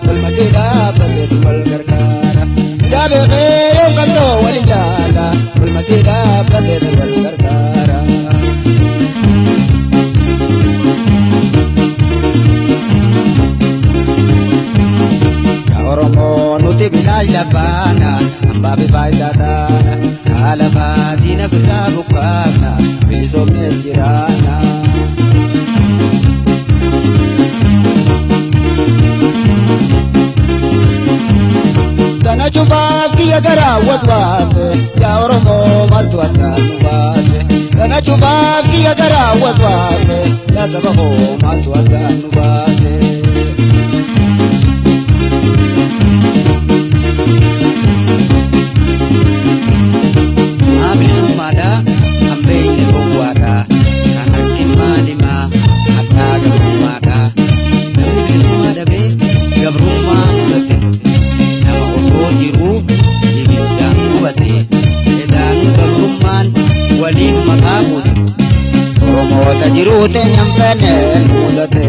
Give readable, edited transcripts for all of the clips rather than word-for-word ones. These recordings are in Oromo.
Walmaddii dhaabbateetu wal gargaara. Silaa beekee yoon qabsoo wal ilaala. Walmaddii dhaabbateetu wal gargaara. Oromoo nuti bilaal lafaana hambaa fi faayidaa taana haala faatina birraa buqqaafna bilisoomnee jiraana. Kana cufaaf kiyya garaa waswaase yaa Oromoo maaltu akka nu baase. Kana cufaaf kiyya garaa waswaase yaa saba koo maaltu akka nu baase. Bilisummaadha hambeenye gowwaadha kan akki maalimaa hadhaa gabrummaadha namni bilisummaa dhabee gabrummaa mudate nama osoo jiruu ibiddaan gubate edaan gabrummaan waliin maqaa fuute Oromoota jiruu teenyaan feene mudate.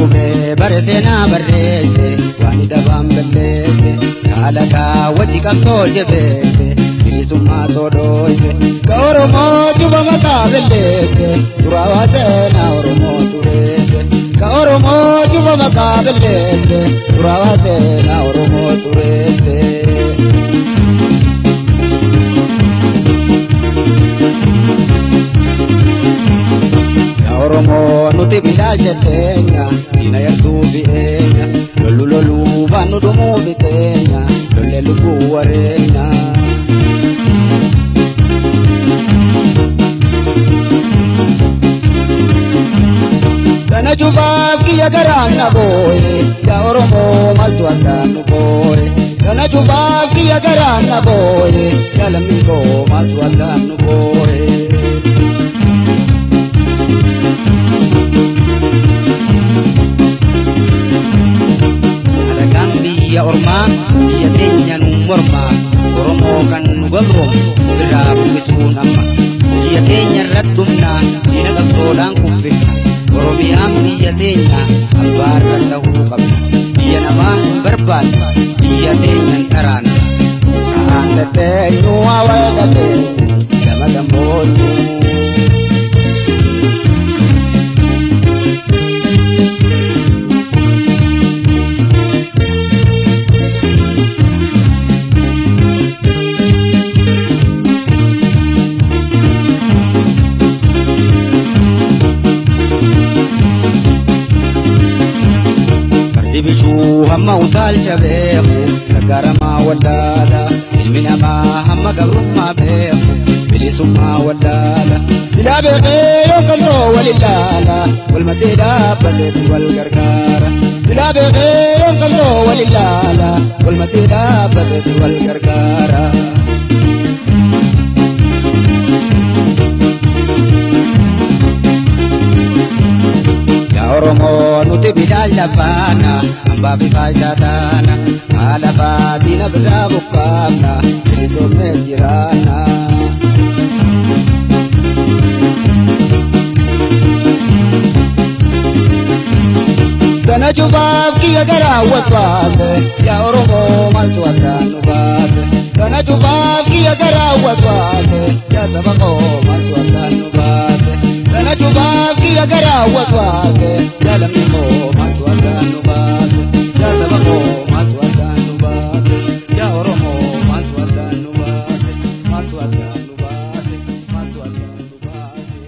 Qubee bare seenaa barreesse waan dabaan balleesse kaalakaa wajji qabsoo jabeesse bilisummaa todhooyse ka Oromoo juba maqaa balleesse xuraawaa seenaa Oromoo tureesse ka Oromoo juba maqaa balleesse xuraawaa seenaa Oromoo tureesse. Oromoo nuti bilaacha teenya diina yartuu bi'eenya lollu loluu baannu dhumuu biteenya lollee lubbuu wareenya. Kana cufaaf kiyya garaan na booye yaa Oromoo maaltu akka nu booye. Kana cufaaf kiyya garaan na booye yaa lammii koo maaltu akka nu booye. Alagaan biyya ormaa biyya teenya nu mormaa Oromoo kan nu gabroomsu ofirraa buqqisuun amma biyya teenya irra dhumnaa diina qabsoodhaan kuffifna Oromiyaan biyya teenya abbaarra ta'uu qabna biyya namaa hin barbaannu biyya teenya hin taraanna. Kaan tetteenyu haa wal gateenyu gama gammoojjuu. Dibishuu hamma utaalcha beeku saggaramaa wallaala ilmi namaa hamma gabrummaa beeku bilisummaa wallaala. Silaa beekee yoo qabsoo wal ilaala walmaddii dhaabbateetu wal gargaara. Silaa beekee yoo qabsoo wal ilaala walmaddii dhaabbateetu wal gargaara. Oromoo nuti bilaal lafaana hambaa fi faayidaa taana haala faatina birraa buqqaafna bilisoomnee jiraanna. Kana cufaaf kiyya garaa waswaase yaa Oromoo maaltu akka nu baase. Kana cufaaf kiyya garaa waswaase yaa saba koo maaltu akka nu baase. Kana cufaaf kiyya garaa waswaase yaa lammii koo maaltu akka nu baase. Yaa saba koo maaltu akka nu baase. Yaa Oromoo maaltu akka nu baase. Maaltu akka nu baase. Maaltu akka nu baase.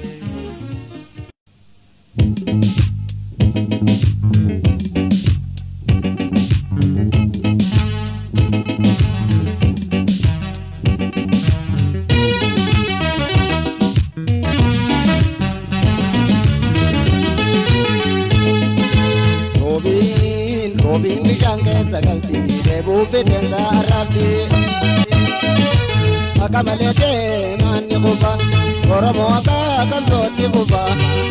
Roobiin bishaan keessa galti dheebuu fiteensa arraabdi. Akka malee deemaan ni kufa Oromoo akka qabsootti fufa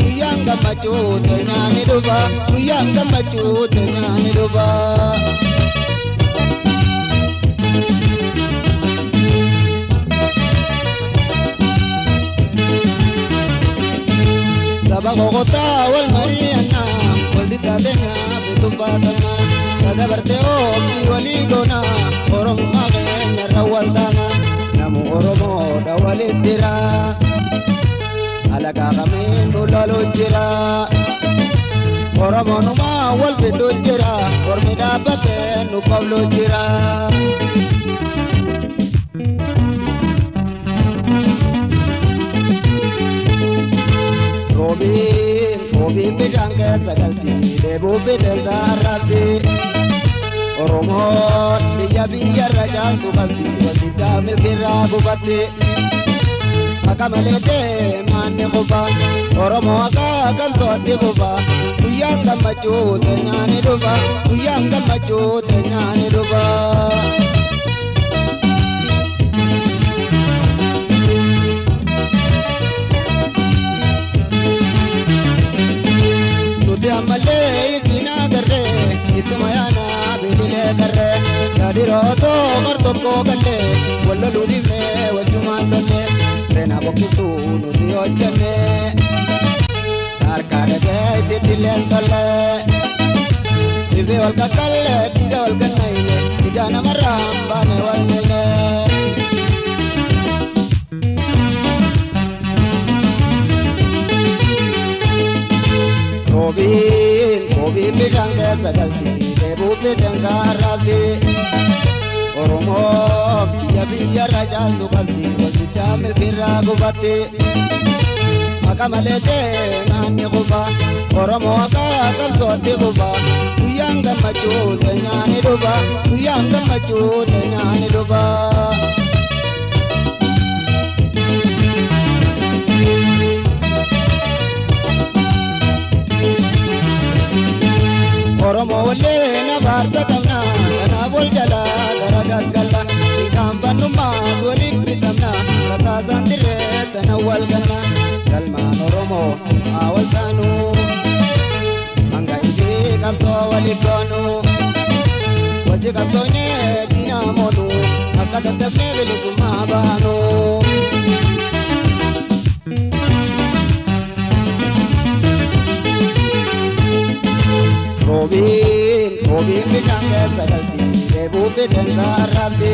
guyyaan gammachuu teenyaa ni dhufa guyyaan gammachuu teenyaa ni dhufa. Saba qoqotaa wal mari'annaa wal diddaa bitu baatanna kadabarte oofii walii goona Oromummaa keenyarra wal taana namu Oromoodha walitti jira alagaa kamiin nu lolu jira Oromoonumaa wal fitu jira ormi dhaabbatee nu qoblu jira. Roobiin roobiin bishaan keessa galti deebuu fixeensa arraabdi Oromoon biyya biyyarra caaltu qabdi waldiddaa milkiirraa gubatti akka malee deemaan ni kufa Oromoo akka qabsootti fufa guyyaan gammachuu teenyaa ni dhufa guyyaan gammachuu teenyaa ni dhufa. Nuti ammallee ifina agarree ittuma yaana bililee garree yaadhiroo osoo qar tokko gallee wal loluu dhiifnee wajjumaan lollee seenaa boqqiftuu nuti hojjenne harkaa dhagee itti dilleen tollee dhiibee wal kakkallee dhiiga wal gannayne ija namarraa baane wal nayne. Roobiin roobiin bishaan keessa galti deebuu fixeensa arraabdi Oromoo biyya biyyarra caaltu qabdi waldiddaa milkiirraa gubatti akka malee deemaan ni kufa Oromoo akka qabsootti fufa guyyaan gammachuu teenyaa ni dhufa guyyaan gammachuu teenyaa ni dhufa. Oromoo wallee na baarsa qabna kanaaf wal jalaa gara gaggalla inkaanfannummaas waliif bitamna rasaasaan dirree tana wal ganna galmaan Oromoo haa wal taanu hanga ifii qabsoo waliif goonu wajji qabsoonee diinaa moonu akka tattafnee bilisummaa baanu. Roobiin roobiin bishaan keessa galti deebuu fixeensa arraabdi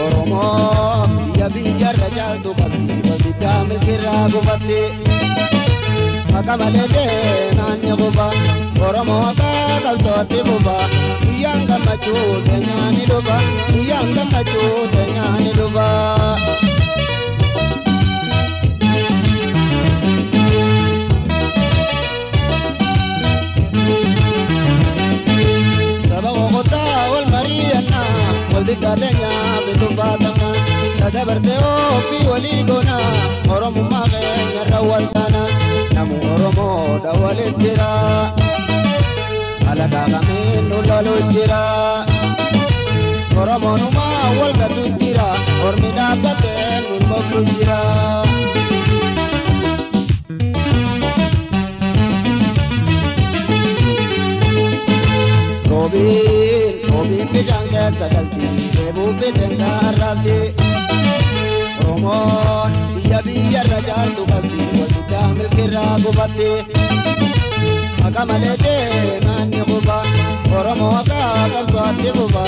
Oromoo biyya biyyarra caaltu qabdi waldiddaa milkiirraa gubatti akka malee deemaan ni kufa Oromoo akka qabsootti fufa guyyaan gammachuu teenyaa ni dhufa guyyaan gammachuu teenyaa ni dhufa. Saba qoqotaa wal mari'annaa wal diddaa teenyaa bitu baatamna dadabarte oofii walii goona Oromummaa keenyarra wal taana namu Oromoodha walitti jira alagaa kamiin nu lolu jira Oromoonumaa wal gatu jira ormi dhaabbatee nu qoblu jira. Roobiin roobiin bishaan keessa galti deebuu fixeensa arraabdi Oromoon biyya biyyarra caaltu qabdi waldiddaa milkiirraa gubatti akka malee deemaan ni kufa Oromoo akka qabsootti fufa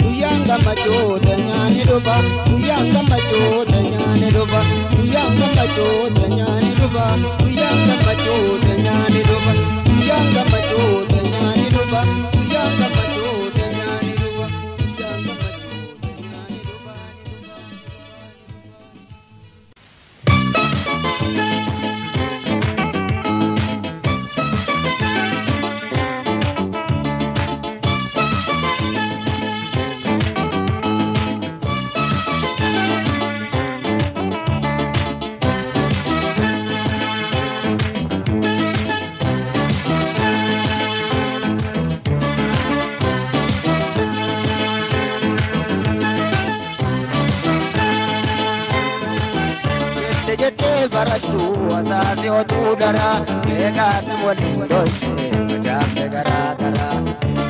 guyyaan gammachuu teenyaa ni dhufa guyyaan gammachuu teenyaa ni dhufa guyyaan gammachuu teenyaa ni dhufa guyyaan gammachuu teenyaa ni dhufa guyyaan gammachuu teenyaa ni dhufa guyyaan gammachuu teenyaa ni dhufa guyyaan gammachuu teenyaa ni dhufa. barattu asaasi otuu daraa meeqaatam waliin dhoyte facaafte garaa garaa.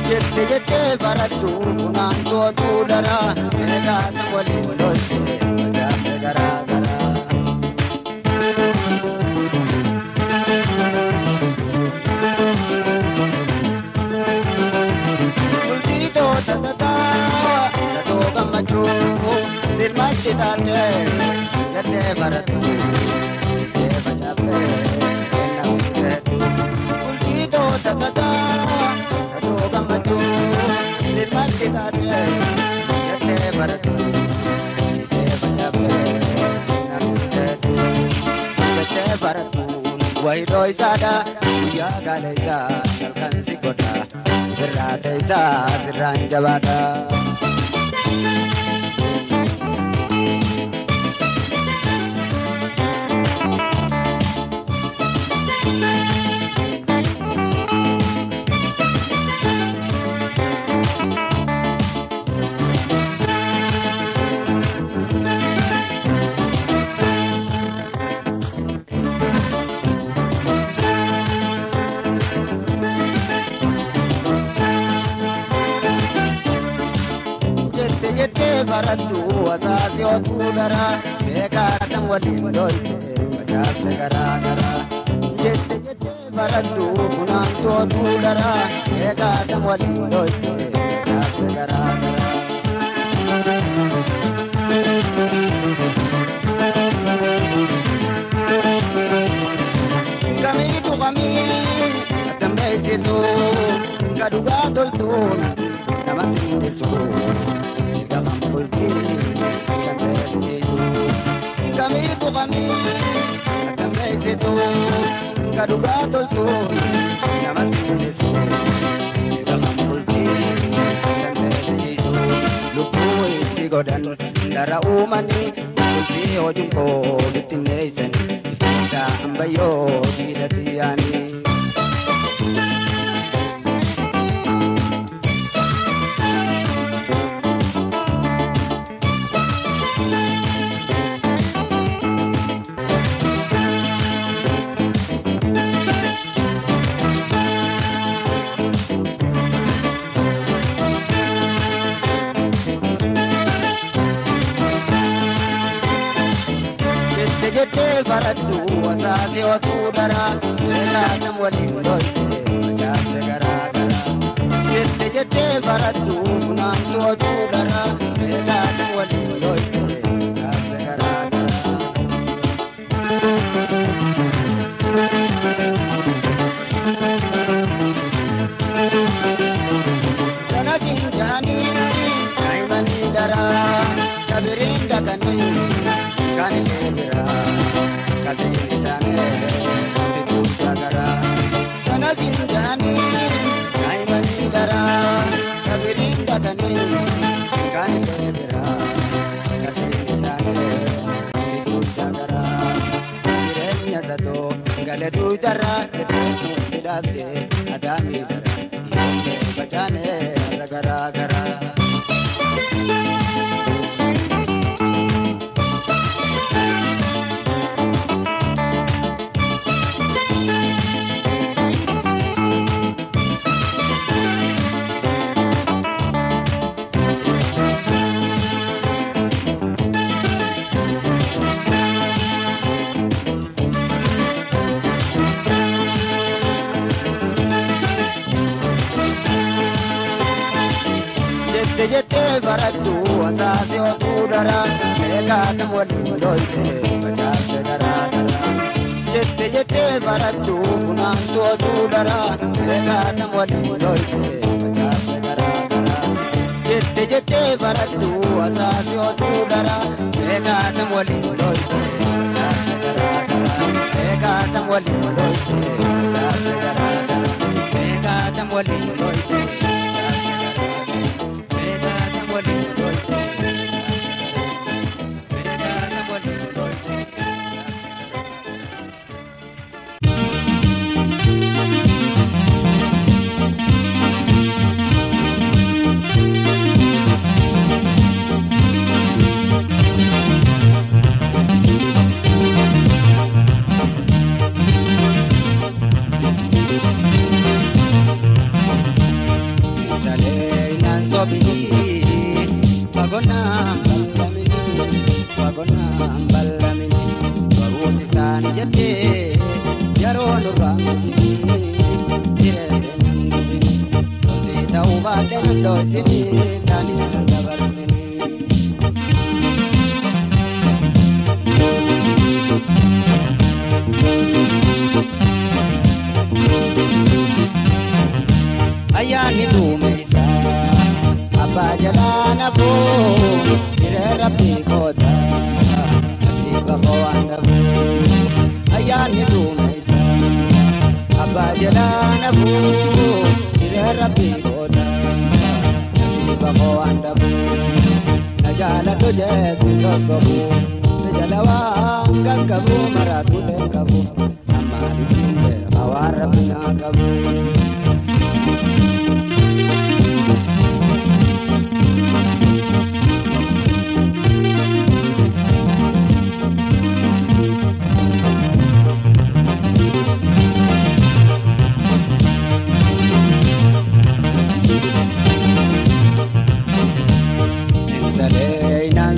Jette jettee barattu funaantu otuu daraa meeqaatam waliin dhoyte facaafte garaa garaa. Bultii toota tataa satoo gammachuu dirmatti taatee jettee barattu jettee facaaftee kennamteetu. Bultii toota tataa satoo gammachuu dirmatti taatee jettee barattu jettee facaaftee kennamteetu. Jettee barattuun wayidoo isaadha guyyaa gaala isaa halkan si godha birraa ta'e isaa sirraan jabaadha. Jette jettee barattu asaasi otuu daraa meeqaatam waliin dhoyte facaafte garaa garaa. Jette jettee barattu funaantu otuu daraa meeqaatam waliin dhoyte facaafte garaa garaa. Kamiitu kamii addan beeksisu ka dhugaa toltuun namatti mul'isu dirqama bultii dandeessisiisu. Kamiitu kamii addan beeksisu ka dhugaa toltuun namatti mul'isu dirqama bultii dandeessisiisu. Lubbuu itti godhan dara uumanii bultii hojiin koo bittinneessan iftiisa ambayyoo diidatti yaanii. Jette jettee barattu asaasi otuu daraa meeqaatam waliin dhoyte facaafte garaa garaa. Jette jettee barattu funaantu otuu daraa meeqaatam waliin dhoyte facaafte garaa garaa. Kanasin jaanii daa'imanii daraa kabiriin dhaqanii kaanilee biraa akkasiin taanee nuti duuba garaa. Kanasin jaanii daa'imanii daraa kabiriin dhaqanii kaanilee biraa akkasiin taanee nuti duuba garaa. Jireenya satoo galee duudarraa jettee nuti dhaabdee adaamii daraa dhiironni facaanee har'a garaa garaa. Jette jettee barattu asaasi otuu daraa meeqaatam waliin dhoyte facaafte garaa garaa. Jette jettee barattu funaantu otuu daraa meeqaatam waliin dhoyte facaafte garaa garaa. Jette jettee barattu asaasi otuu daraa meeqaatam waliin dhoyte facaafte garaa garaa. Meeqaatam waliin dhoyte facaafte garaa garaa. Meeqaatam waliin dhoyte facaafte garaa garaa. Meeqaatam waliin dhoyte meeqaatam waliin dhoyte. Fagonaan ballamini, fagonaan ballamini, baruu siftaani jettee yeroo nurraan gubini, jireenya nan gubini, dhoosii ta'uu baadhee nan dhoosini, taanii nan dabarsini. Ayyaanni duumessa abbaa jalaa nafuu hiree rabbii koota nasiiba koo waan dhabuu. Ayyaanni duumessa abbaa jalaa nafuu hiree rabbii koota nasiiba koo waan dhabuu. Na jaaladhu jeesi sossobu si jala waan qaqqabu maraatu ta'e qabu amma dhibbiin beeka waan rabbi naa qabu.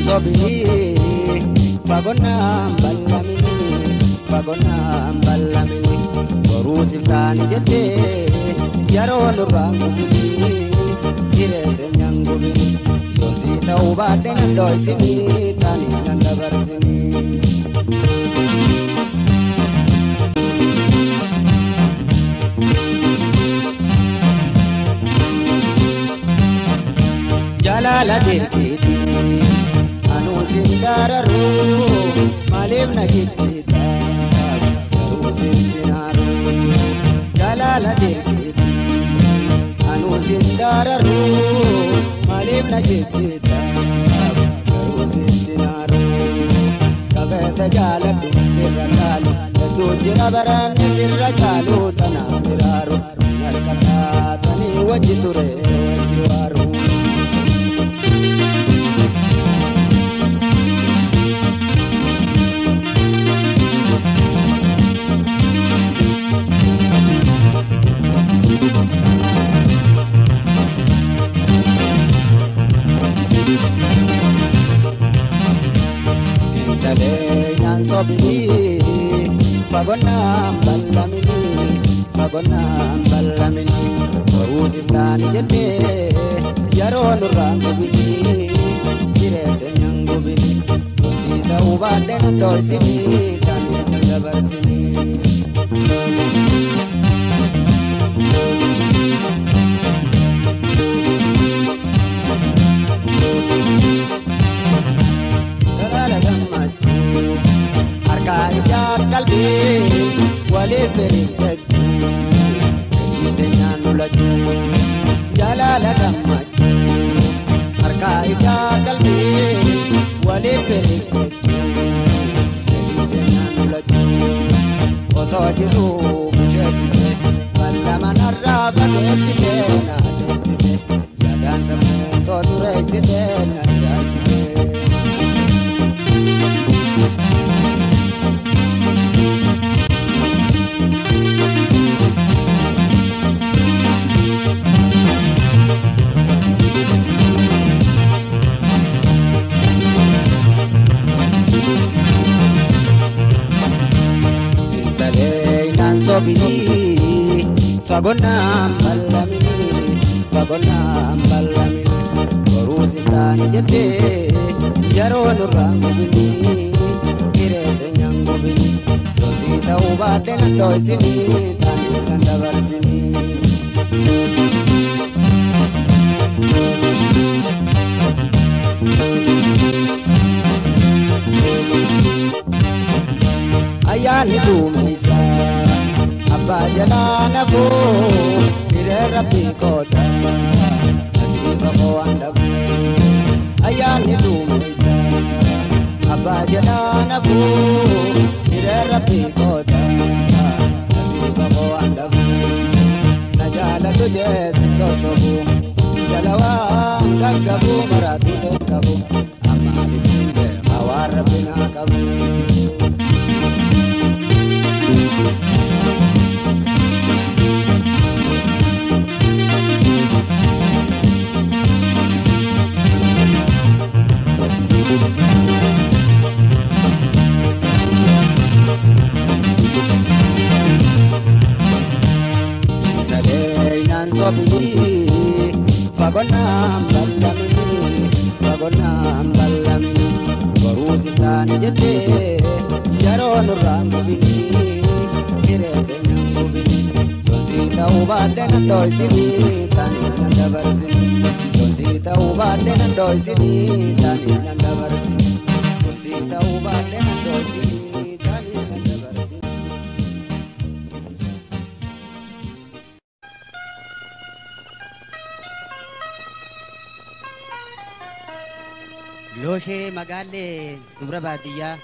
Sobini fagonaan ballamini, fagonaan ballamini, boruu siftaani jettee yeroo nurraan gubini, jireenya nan gubini, yoonsii ta'uu baadhee nan dhoosini, taanii nan dabarsini. Jaalala dirqiiti anuu sin dararu maaliif na jibbita garuu sin dinaaru. Jaalala dirqiiti anuu sin dararu maaliif na jibbita garuu sin dinaaru. Kafeete jaaladhu sirra caalu hedduu jira baranni sirra caalu tanaa miraaru harka taatanii wajji ture wajji waaru. Intaleenyaan sobini fagonaan ballamini, fagonaan ballamini, boruu siftaani jettee yeroo nurraan gubini, jireenya nan gubini, dhoosii ta'uu baadhee nan dhoosini, taanii nan dabarsini. Dalaala gammachuu harkaa ijaa qalbii waliif firiirtachuu fedhii teenyaan lolachuu. Jaalala gammachuu harkaa ijaa qalbii waliif firiirtachuu fedhii teenyaan lolachuu. Osoo jiruu busheessite ballama narraa fageessite na adeessite yaadaan sammuu tootureessite na ilaalsite. Intaleenyaan sobini fagonaan ballamini, fagonaan ballamini, boruu siftaani jettee yeroo nurraan gubini, jireenya nan gubini, yoosii ta'uu baadhee nan dhoosini, taanii nan dabarsini. Ayyaanni duumessa abbaa jalaa nafuu hiree rabbii koota nasiiba koo waan dhabu. Ayyaanni duumessa abbaa jalaa nafuu hiree rabbii koota nasiiba koo waan dhabu. Na jaaladhu jeesi sossobu si jala waan gaggabu maraatu ta'e qabu amma dhibbiin beeka waan rabbi naa qabu. Taleenaan sobii fagoonaan bal'amini fagoonaan bal'amini boruu si taane jettee yeroo nurraan gubini hiree keenyaan gubini yoosii ta'uu baadhee nan dho'isinii taanii nan dabarsini yoosii ta'uu baadhee nan dho'isinii taanii nan dabarsini yoosii ta'uu baadhee nan dho'isinii taanii nan dabarsini. Looshee magaallee dubra baadiyyaa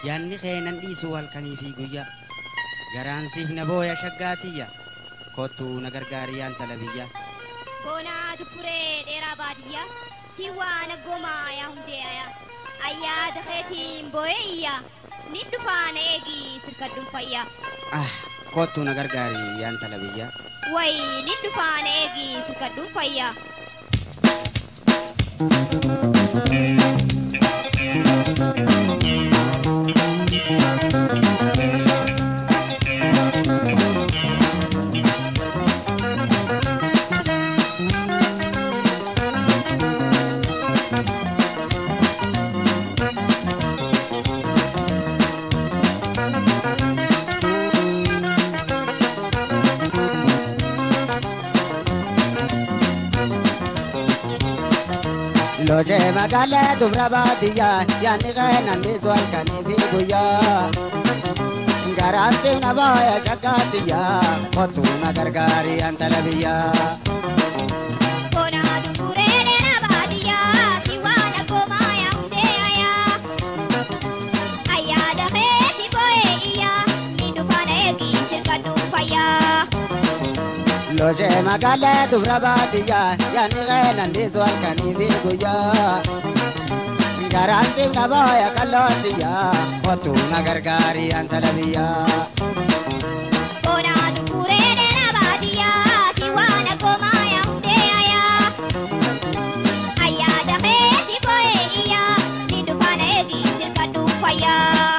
yaanni kee nan dhiisu halkanii fi guyyaa garaan siif na booya shaggaatiyya kottuu na gargaari yaa intala biyyaa. Boonaa duppuree dheeraa baadiyyaa si waan aggoomaa yaa hundee ayaa ayyaada keetiin boo'ee iyyaa ni dhufaa na eegi sirkadhuun fayyaa. Ah kottuu na gargaari yaa intala biyyaa. Wayi ni dhufaa na eegi sirkadhuun fayyaa. Looshee magaalaa dubra baadiyyaa yaanni kee nan dhiisu halkanii fi guyyaa. Garaan siif na booya shaggaatiyyaa kottuu na gargaari yaa intala biyyaa. Boonaa duppuree dheeraa baadiyyaa si waan aggoomaa yaa hundee ayaa ayyaada keetii boo'ee iyyaa ni dhufaa na eegi sirkadhuun fayyaa. Looshee magaalaa dubra baadiyyaa yaanni kee nan dhiisu halkanii fi guyyaa. Garaan siif na booya qallootiyyaa kottuu na gargaari yaa intala biyyaa. Boonaa duppuree dheeraa baadiyyaa si waan aggoomaa yaa hundee ayaa ayyaada keetii boo'ee iyyaa ni dhufaa na eegi sirkadhuun fayyaa.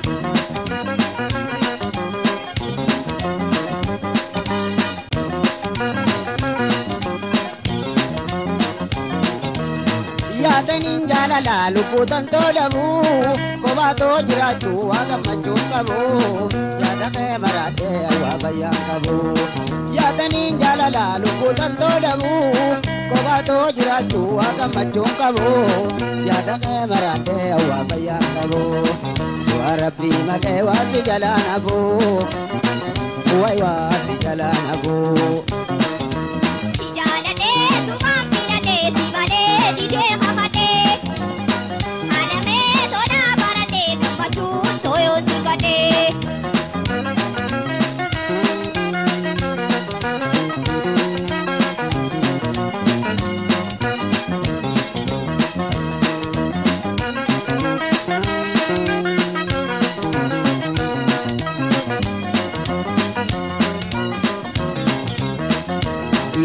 Yaadaniin jaalala lubbuutan tolamu kophaatoo jiraachuu waa gammachuun qabu yaada kee maraatee waa bayyaan qabu. Yaadaniin jaalala lubbuutan tolamu kophaatoo jiraachuu waa gammachuun qabu yaada kee maraatee waa bayyaan qabu. Waa rabbii malee waa si jalaan hafu wayi waa si jalaan hafu. Si jaaladhee sumaan filadhee si malee didee hamadhee halamee tolaa baradhee gammachuun tooyoo si gadhee.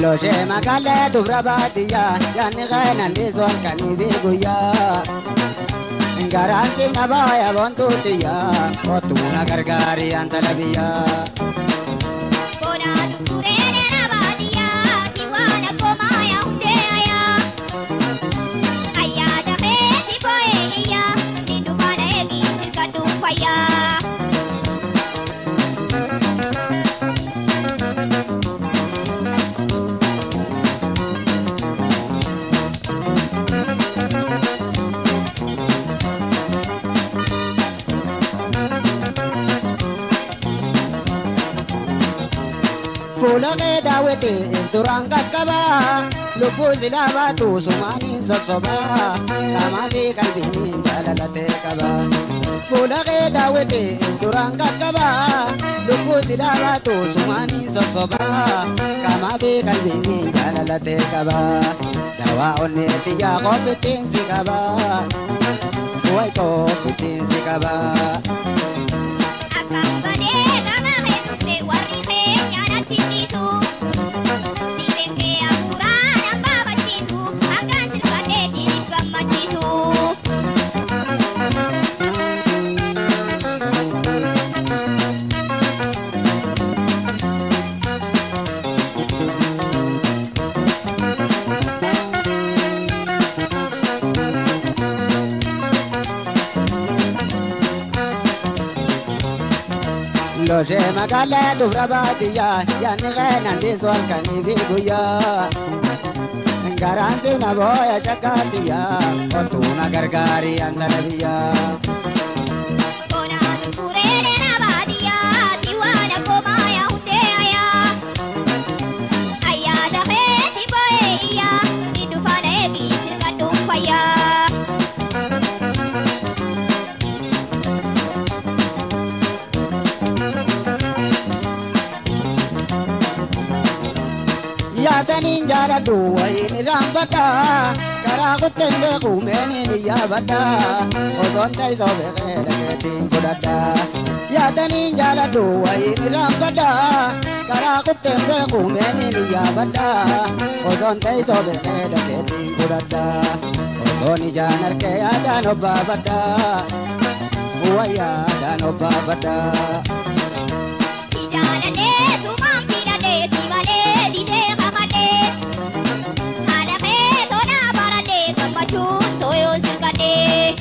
Looshee magaalaa dubra baadiyyaa yaanni kee nan dhiisu halkanii fi guyyaa. Garaan siif na booya boontuutiyyaa kottuu na gargaari yaa intala biyyaa. Boonaa duppuree dheeraa baadiyyaa si waan aggoomaa yaa hundee ayaa ayyaada keetii boo'ee iyyaa ni dhufaa na eegi sirkadhuun fayyaa. Fuula kee daawwitee duraan qaqqabaa lubbuu silaa baatu sumaaniin sossobaa qaamaa fi qalbiin jaalalatee qaba. Fuula kee daawwitee duraan qaqqabaa lubbuu silaa baatu sumaaniin sossobaa qaamaa fi qalbiin jaalalatee qaba. Dawaa onneetti yaa qophittiin si qaba wayi qophittiin si qaba. Akkaan badee gama kee dhufte warri keenya natti dhiisu. Dhiibeen kee hafuuraa nan baabachiisu akkaan sirkadhee siif gammachiisu. Loshee magaalaa dubra baadiyyaa yaadni qeenan dhiisu halkanii fi guyyaa. Garaan sina booya cakkaatiyyaa otuu na gargaarii antala biyyaa. Bonaa duffuree dheeraa baadiyyaa siwaan akkoomaa yaa hundee ayaa. Ayyaata keetti boo'ee iyyaa ni dhufaana eegi sirka dhuunfayyaa. Yaataniin jaaladhu wayiin irraanfadha karaa kutteen beeku meeniin iyyaafadha osoon teessoo beekee dhageettiin godhadha. Yaataniin jaaladhu wayiin irraanfadha karaa kutteen beeku meeniin iyyaafadha osoon teessoo beekee dhageettiin godhadha. Osoon ijaan harkee yaadaan obbaafadha wayyaadhaan obbaafadha. Jaaladhee sumaan filadhee si malee didee qamadhee. Haala kee tolaa baradhee gammachuun tooyoo sirkadhee.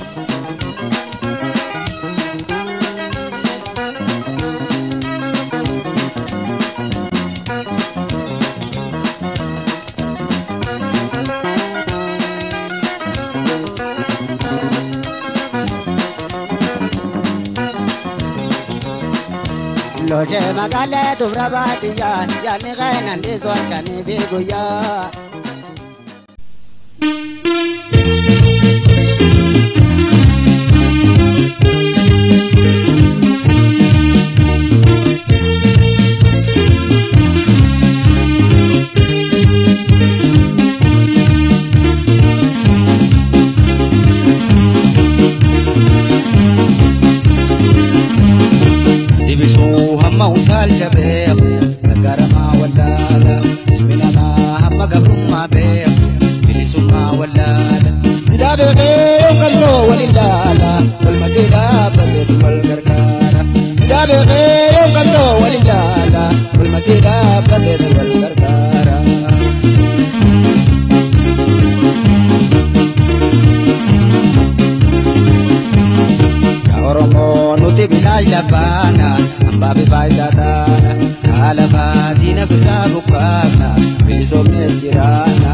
Loshee magaalaa dubra baadiyyaa yaadni qeenan dhiisu halkanii fi guyyaa. Dibisuu hamma utaalcha beeku gargaramaa wallaala ilmi namaa hamma gabrummaa beeku bilisummaa wallaala. Sidaa beekee yoon qabsoo wal ilaala wal maddee dhaabbateetu wal gargaara. Sidaa beekee yoon qabsoo wal ilaala wal maddee dhaabbateetu wal gargaara. Yaa Oromoo nuti bilaash lafaana hambaa fi faayidaa taana haala faatiin ofirraa buqqaafna bilisoomneef jiraana.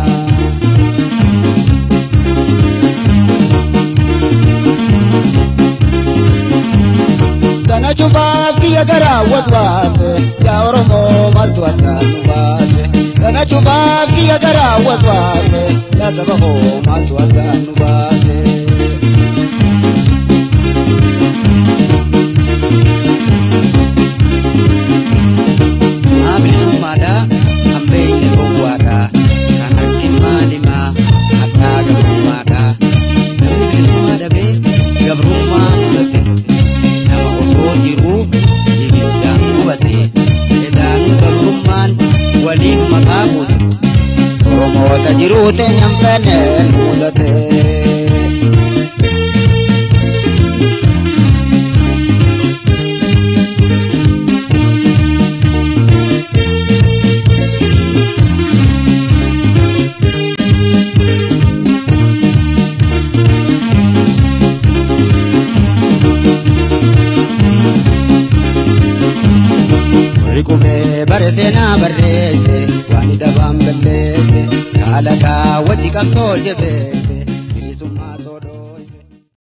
Kana cufaaf kiyya garaa waswaase yaa Oromoo maaltu akka nu baase. Kana cufaaf kiyya garaa waswaase yaa saba koo maaltu akka nu baase. Maa bilisummaadha hambeenye gowwaadha kan akki maalimaa hadhaa gabrummaadha. Namni bilisummaa dhabee gabrummaa mudate nama osoo jiruu ibiddaan gubate edaan gabrummaan waliin maqaa fuute. Oromoota jiruu teenyaan feene mudate. Warri qubee bare seenaa barreesse waan dabaan balleesse kaalakaa wajji qabsoo jabeesse.